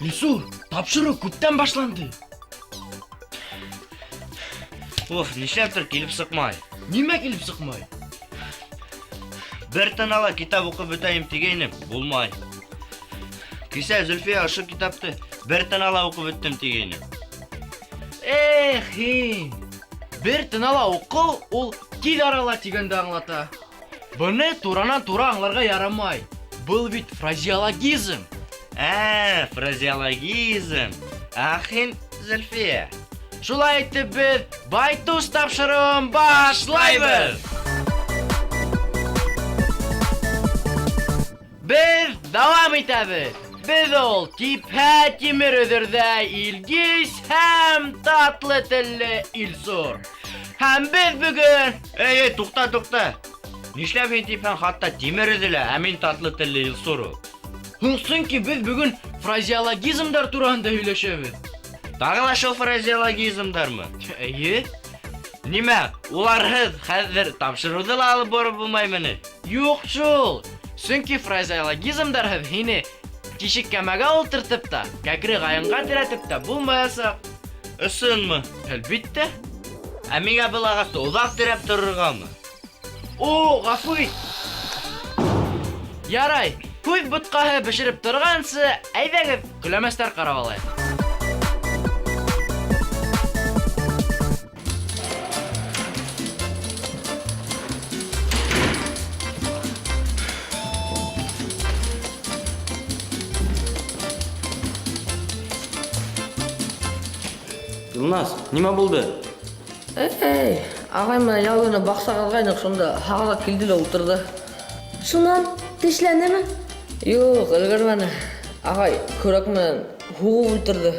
Илсур, тапшырыу күптән башланды. Уф, нишләптер килеп сыҡмай. Нимә килеп сыҡмай? Бер тынала китап уҡып бөтәйем тигәйнем, булмай. Кисә Зөлфиә ошо китапты бер тынала уҡып бөттөм тигәйне. Эх, һин! Бер тынала уҡыу ул тиҙ арала тигәнде аңлата. Быны туранан-тура аңларға ярамай. Был бит фразеологизм. Ә, фразеологизм. Ах һин, Зөлфиә. Шулай итеп беҙ Байтус тапшырыуын башлайбыҙ. Беҙ дауам итәбеҙ. Беҙ ул типһә тимер өҙөрҙәй Илгиз һәм татлы телле Илсур. Һәм беҙ бөгөн... Эй, эй, туҡта, туҡта. Нишләп һин типһәң хатта тимер өҙөлә, ә мин татлы телле Илсур ул? Һуң, сөнки беҙ бөгөн фразеологизмдар тураһында һөйләшәбеҙ. Тағы ла шул фразеологизмдармы? Эйе. Нимә, уларһыҙ хәҙер тапшырыуҙы ла алып барып булмаймы ни? Юҡ шул. Сөнки фразеологизмдарһыҙ һине тишек кәмәгә ултыртып та, кәкре ҡайынға терәтеп тә булмаясаҡ. Ысынмы? Әлбиттә. Ә миңә был ағасты оҙаҡ терәп торорғамы? О, ғәфү ит. Ярай, күҙ бутҡаһы бешереп торғансы, әйҙәгеҙ, көләмәстәр ҡарап алайыҡ. Илназ, нимә булды? Эй, ағай менән ял көнө баҡса ҡаҙғайныҡ, шунда һағалап килде лә ултырҙы. Шунан тешләнеме? Юҡ, өлгөрмәне. Ағай көрәк менән һуғып үлтерҙе.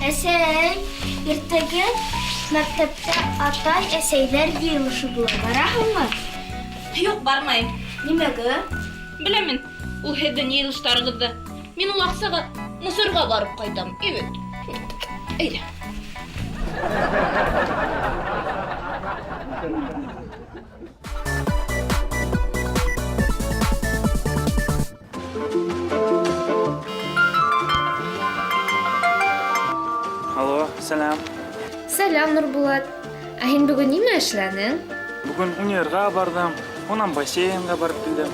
Әсәй, иртәгә мәктәптә атай-әсәйләр йыйылышы була. Бараһыңмы? Юҡ, бармайым. Нимәгә? Беләм мин ул һеҙҙең йыйылыштарығыҙҙы. Мин ул аҡсаға Мысырға барып ҡайтам, ибет. Әйҙә. Алло, сәлам. Сәлам, Нурбулат. Ә һин бөгөн нимә эшләнең? Бөгөн универға барҙым, унан бассейнға барып килдем.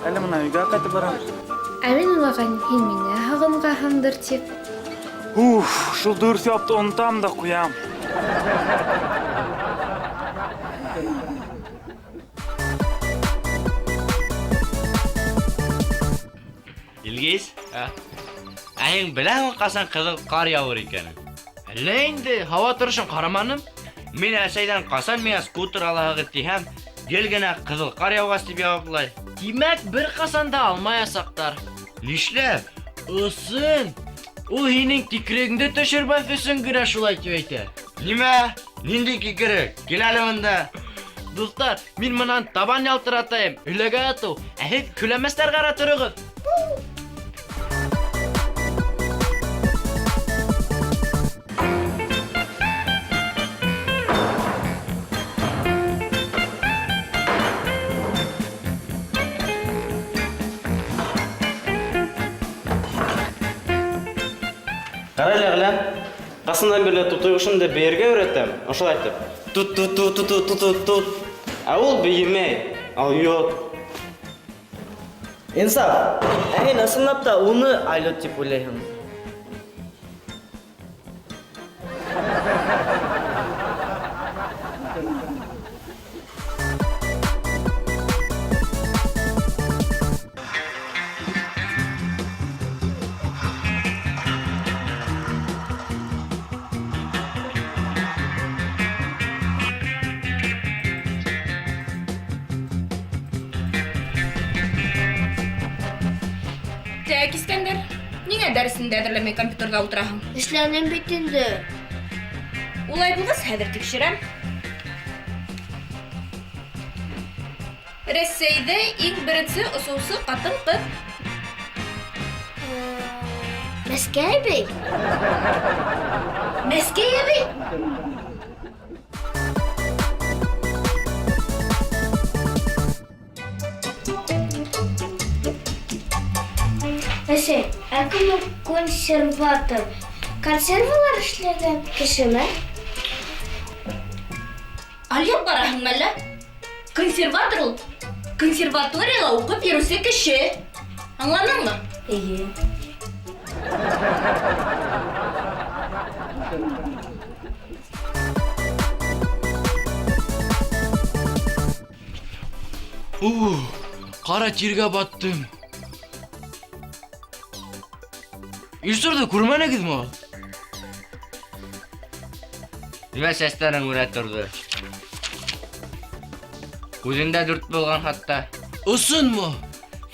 Әле мына өйгә ҡайтып барам. Ә мин уйлағайным, һин мине һағынғанһыңдыр тип. Уф, шул дөрөҫ яуапты онотам да ҡуям. Илгиз, Ә? Ә һин беләһеңме ҡасан ҡыҙыл ҡар яуыр икәнен? Әллә инде, һауа торошон ҡараманым. Мин әсәйҙән ҡасан миңә скутер алаһығыҙ тиһәм, гел генә ҡыҙыл ҡар яуғас тип яуаплай. Тимәк, бер ҡасан да алмаясаҡтар. Нишләп? Ысын! Ул һинең кикрегеңде төшөрмәҫ өсөн генә шулай тип әйтә. Нимә? Ниндәй кикерек? Кил әле бында. Дуҫтар, мин мынан табан ялтыратайым, һөйләгә ятыу, ә һеҙ көләмәстәр ҡара тороғоҙ. Ҡара әле, Әғләм. Ҡасандан бирле тутыйғошомдо бейергә өйрәтәм, ошолай итеп. Тут-тут-тут-тут-тут-тут. Ә ул бейемәй, алйот. Инсаф, ә һин ысынлап та уны алйот тип уйлайһыңмы? Тәк, Искәндәр, ниңә дәресеңде әҙерләмәй компьютерҙа ултыраһың? Эшләнем бит инде. Улай булғас, хәҙер тикшерәм. Рәсәйҙә иң беренсе осоусы ҡатын-ҡыҙ. Мәскәй әбей? Мәскәй әбей? Әсәй, ә кем ул консерватор? Консервалар эшләгән кешеме? Алйып бараһыңмы әллә? Консерватор ул консерваторияла уҡып йөрөүсе кеше. Аңланыңмы? Эйе. Ух, ҡара тиргә баттым. Илсурҙы күрмәнегеҙме ул? Нимә сәстәрең үрә торҙо? Күҙеңдә дүрт булған хатта. Ысынмы?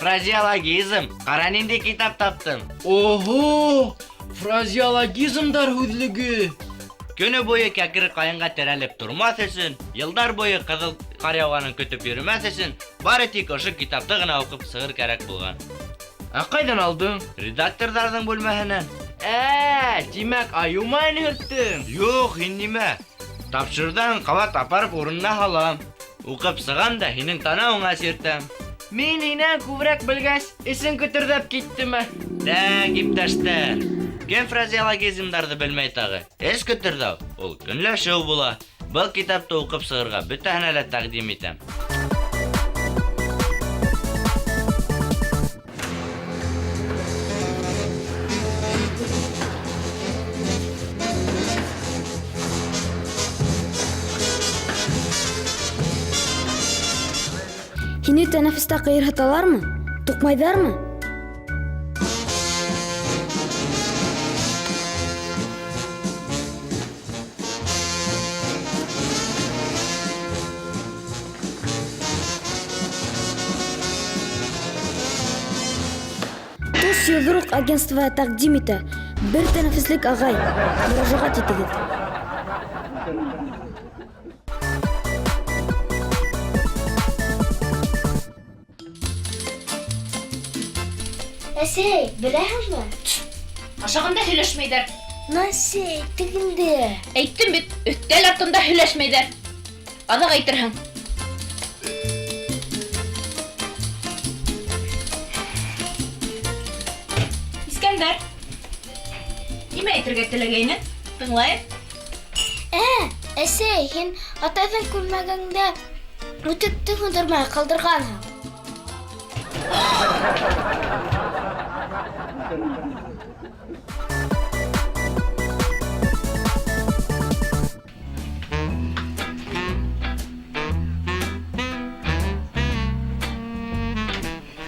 Фразеологизм. Ҡара ниндәй китап таптым. Ого! Фразеологизмдар һүҙлеге. Көнө буйы кәкре ҡайынға терәлеп тормаҫ өсөн, йылдар буйы ҡыҙыл ҡар яуғанын көтөп йөрөмәҫ өсөн, бары тик ошо китапты ғына уҡып сығыр кәрәк булған. Ә ҡайҙан алдың? Редакторҙарҙың бүлмәһенән. Тимәк, айыу майын һөрттөң. Юҡ, һин нимә? Тапшырҙан ҡабат апарып урынына һалам. Уҡып сығам да һинең танауыңа сиртәм. Мин һинән күберәк белгәс, эсең көтөрҙәп киттеме? Тәк, иптәштәр. Кем фразеологизмдарҙы белмәй тағы? Эс көтөрҙәү, ул көнләшеү була. Был китапты уҡып сығырға бөтәһенә лә тәҡдим итәм. Һине тәнәфестә ҡыйырһыталармы? Туҡмайҙармы? Тос йоҙроҡ агентствоһы тәҡдим итә. Бер тәнәфеслек ағай. Мөрәжәғәт итегеҙ. Әсәй, беләһеңме? Ашағанда һөйләшмәйҙәр. Әсәй, тегендә. Әйттем бит, өҫтәл артында һөйләшмәйҙәр. Аҙаҡ әйтерһең. Искәндәр, нимә әйтергә теләгәйнең? Тыңлайым. Әсәй, һин атайҙың күлмәгеңдә үтекте һүндермәй ҡалдырғанһың.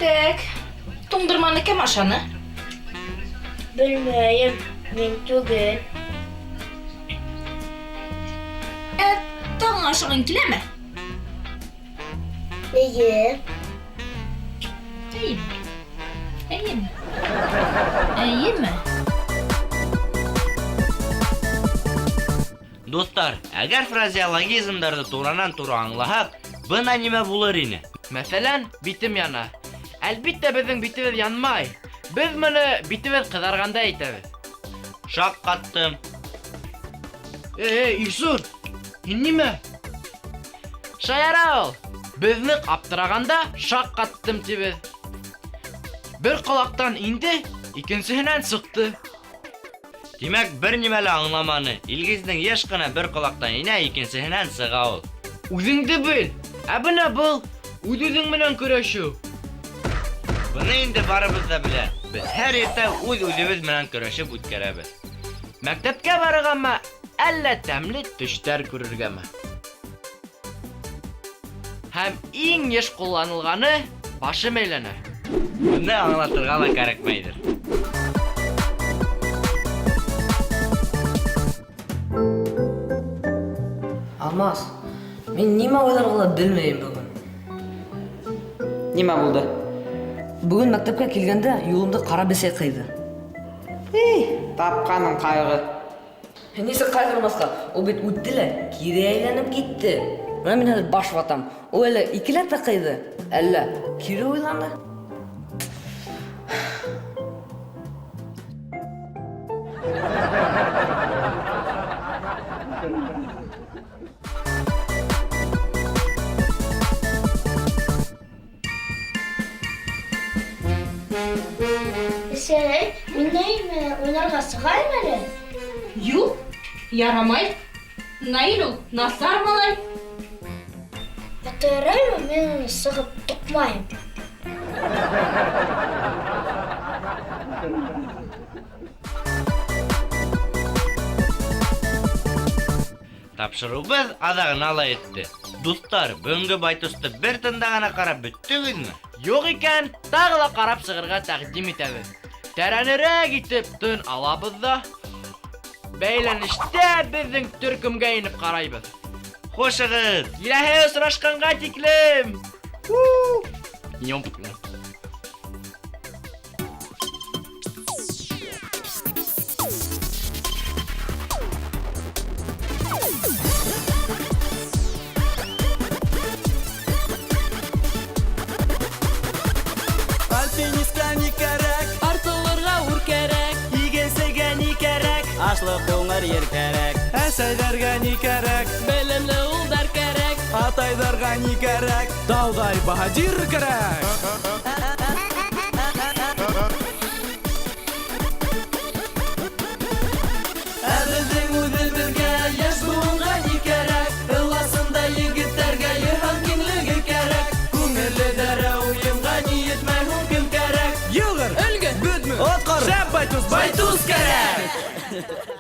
Так, туңдырманы кем ашаны? Белмәйем, мин түгел. Таң ашағың киләме? Эйе. Эйеме? Эйеме? Эйеме? Дуҫтар, әгәр фразеологизмдарҙы туранан-тура аңлаһаҡ, бына нимә булыр ине? Мәҫәлән, битем яна. Әлбиттә, беҙҙең битебеҙ янмай. Беҙ быны битебеҙ ҡыҙарғанда әйтәбеҙ. Шаҡ ҡаттым. Эй, Илсур, һин нимә? Шаяра ул. Беҙ ныҡ аптырағанда шаҡ ҡаттым тибеҙ. Бер ҡолаҡтан инде, икенсеһенән сыҡты. Тимәк, бер нимә лә аңламаны. Илгиздең йыш ҡына бер ҡолаҡтан инә, икенсеһенән сыға ул. Үҙеңде бел. Ә бына был үҙ-үҙең менән көрәшеү. Быны инде барыбыҙ ҙа белә. Беҙ һәр иртә үҙ-үҙебеҙ менән көрәшеп үткәрәбеҙ. Мәктәпкә барырғамы, әллә тәмле төштәр күрергәме? Һәм иң йыш ҡулланылғаны башым әйләнә. Быны аңлатырға ла кәрәкмәйҙер. Алмаз, мин нимә уйларға ла белмәйем бөгөн. Нимә булды? Бөгөн мәктәпкә килгәндә юлымды ҡара бесәй ҡыйҙы. Эй, тапҡаның ҡайғы. Нисек ҡайғырмаҫҡа? Ул бит үтте лә, кире әйләнеп китте. Бына мин хәҙер баш ватам. Ул әллә икеләтә ҡыйҙы, әллә кире уйланы? Әсәй, Наил менән уйнарға сығайым әле. Юҡ, ярамай. Наил ул насар малай. Ата яраймы, мин уны сығып туҡмайым. Тапшырыуыбыҙ аҙағына ла етте. Дуҫтар, бөгөнгө Байтусты бер тында ғына ҡарап бөттөгөҙмө? Юҡ икән, тағы ла ҡарап сығырға тәҡдим итәбеҙ. Тәрәнерәк итеп тын алабыҙ ҙа, бәйләнештә беҙҙең төркөмгә инеп ҡарайбыҙ. Хушығыҙ! Киләһе осрашҡанға тиклем! Йомп. Альпинистка ни кәрәк? Артылырға үр кәрәк. Игенсегә ни кәрәк? Ашлыҡ уңыр ер кәрәк. Әсәйҙәргә ни кәрәк? Белемле улдар кәрәк. Атайҙарға ни кәрәк? Тауҙай баһадир кәрәк. Ә беҙҙең үҙебеҙгә йәш быуынға ни кәрәк? Ыласында егеттәргә йыһан киңлеге кәрәк. Күңелле дәрәү уйынға ни етмәй һуң кем кәрәк? Йылғыр, Өлгө, бөтмө, отҡор, шәп Байтус, Байтус кәрәк!